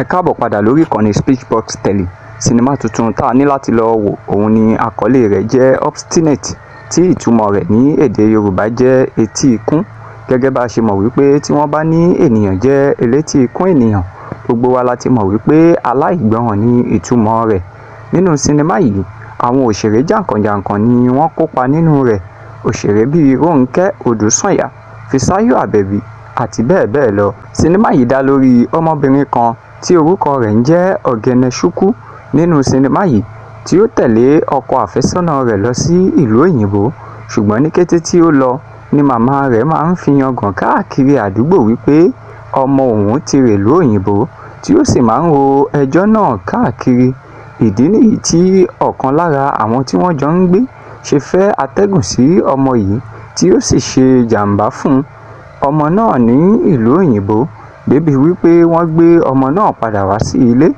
Ẹ káàbọ̀ padà lórí ìkànnì Speechbox Tele. Sinimá tuntun tá a ní láti lọ wò òun ni àkọlé rẹ̀ jẹ́ Obstinate, tí ìtumọ̀ rẹ̀ ní èdè Yorùbá jẹ́ etí ikún. Gẹ́gẹ́ bá a ṣe mọ̀ wípé tí wọ́n bá ní ènìyàn jẹ́ elétí ikún ènìyàn, gbogbo wa la ti mọ̀ wípé aláìgbọràn ni ìtumọ̀ rẹ̀. Nínú sinimá yìí, àwọn òṣèré jàǹkànjàǹkàn ni wọ́n kópa nínú rẹ̀. Òṣèré bíi Rónkẹ́ Odùsànyà, Fisáyọ̀ Àbẹ̀bí àti bẹ́ẹ̀ bẹ́ẹ̀ lọ. Sinimá yìí dá lórí ọmọbìnrin kan tí orúkọ rẹ̀ ń jẹ́ Oghenechukwu nínú sinimá yìí, tí ó tẹ̀lé ọkọ àfẹ́sọ́nà rẹ̀ lọ sí ìlú òyìnbó. Ṣùgbọ́n ní kété tí ó lọ ni màmá rẹ̀ máa ń fi yangàn káàkiri àdúgbò wípé ọmọ òun ti rèlú òyìnbó, tí ó sì máa ń ro ẹjọ́ náà káàkiri. Ìdí nìyí tí ọ̀kan lára àwọn tí wọ́n jọ ń gbé ṣe fẹ́ àtẹ̀gùn sí ọmọ yìí, tí ó sì ṣe jàm̀bá fún ọmọ náà ní ìlú òyìnbó, débi wípé wọ́n gbé ọmọ náà padà wá sí ilé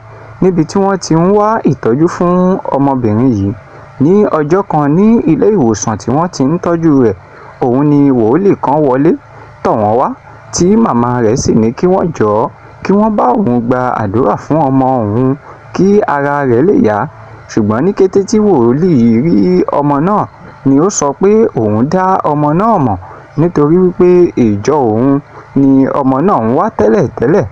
níbi tí wọ́n ti ń wá ìtọ́jú fún ọmọbìnrin yìí. Ní ọjọ́ kan ní ilé ìwòsàn tí wọ́n ti ń tọ́jú rẹ̀, òun ni wòlíì kan wọlé tọ̀ wọ́n wá, tí màmá rẹ̀ sì ní kí wọ́n jọ̀ọ́ kí wọ́n bá òun gba àdúrà fún ọmọ òun kí ara rẹ̀ lè yá. Ṣùgbọ́n ní kété tí wòlíì yìí rí ọmọ náà ni ó sọ pé òun dá ọmọ náà mọ̀, nítorí wípé ìjọ òun ni ọmọ náà ń wá tẹ́lẹ̀tẹ́lẹ̀.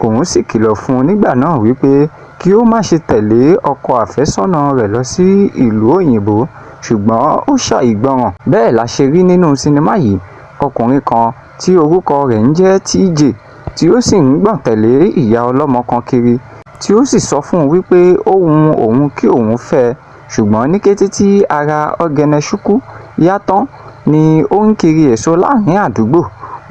Òun sì kìlọ̀ fún un nígbà náà wípé kí ó má ṣe tẹ̀lé ọkọ àfẹ́sọ́nà rẹ̀ lọ sí ìlú òyìnbó, ṣùgbọ́n ó ṣàìgbọràn. Bẹ́ẹ̀ la ṣe rí nínú sinimá yìí ọkùnrin kan tí orúkọ rẹ̀ ń jẹ́ TJ, tí ó sì ń gbọ̀n tẹ̀lé ìyá ọlọ́mọ kan kiri, tí ó sì sọ fún un wípé ó wu òun kí òun fẹ́ ẹ. Ṣùgbọ́n ní kété tí ara Oghenechukwu yá tán ni ó ń kiri èso láàrin àdúgbò.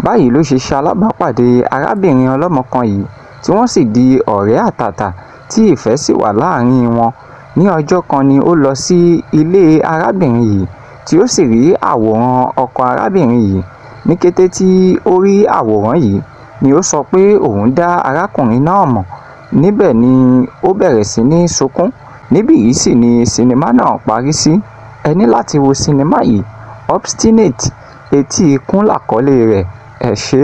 Báyìí ló ṣe ṣalábàápàdé arábìnrin ọlọ́mọ kan yìí, tí wọ́n sì di ọ̀rẹ́ àtàtà, tí ìfẹ́ sì wà láàrin wọn. Ní ọjọ́ kan ni ó lọ sí ilé arábìnrin yìí, tí ó sì rí àwòrán ọkọ arábìnrin yìí. Ní kété tí ó rí àwòrán yìí ni ó sọ pé òun dá arákùnrin náà mọ̀. Níbẹ̀ ni ó bẹ̀rẹ̀ sí ní sunkún. Níbí yìí sì ni sinimá náà parí sí. Ẹ ní láti wo sinimá yìí, Obstinate, etí ikún làkọlé rẹ̀. Ẹ ṣé.